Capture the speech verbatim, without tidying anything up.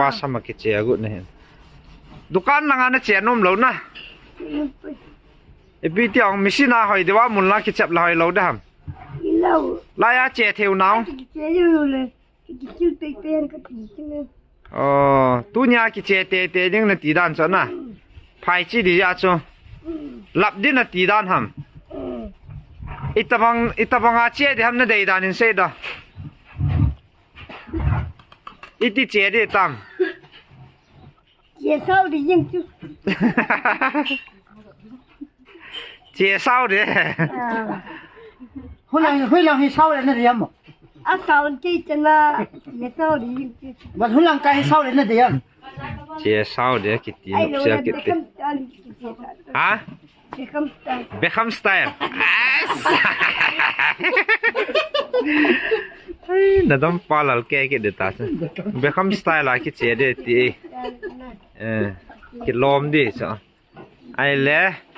Pa sama kiche agut na hin. Dukan langa nache nom lou na. Ipi ti ong machine a hoi diu a mun la kichep la hoi lou da ham. Lou. Laiya che theu nau. Kiche lou le. Kiche pei pei ka ti che. Oh, tunia kiche teitei ding nati dan chu na. Phai chi di ja chu. Lap di nati dan ham. Itabang, itabang a che di ham nadei dan in sei da. Iti che di tam. Che sao di jing chu. Che sao di. Ah. Hoilang, hoilang hi sao le na di ham. A sao che chana, che sao di jing chu. Bas hoilang ka hi sao le na di ham. Che sao di kiti, ai, lo sial na kiti. Bekham style kiti. Ha? Bekham style. Bekham style. Ai, nadam pa lal ke ke de ta. Bekham style a kiche di ti. Eh, kilom di so. Ai le.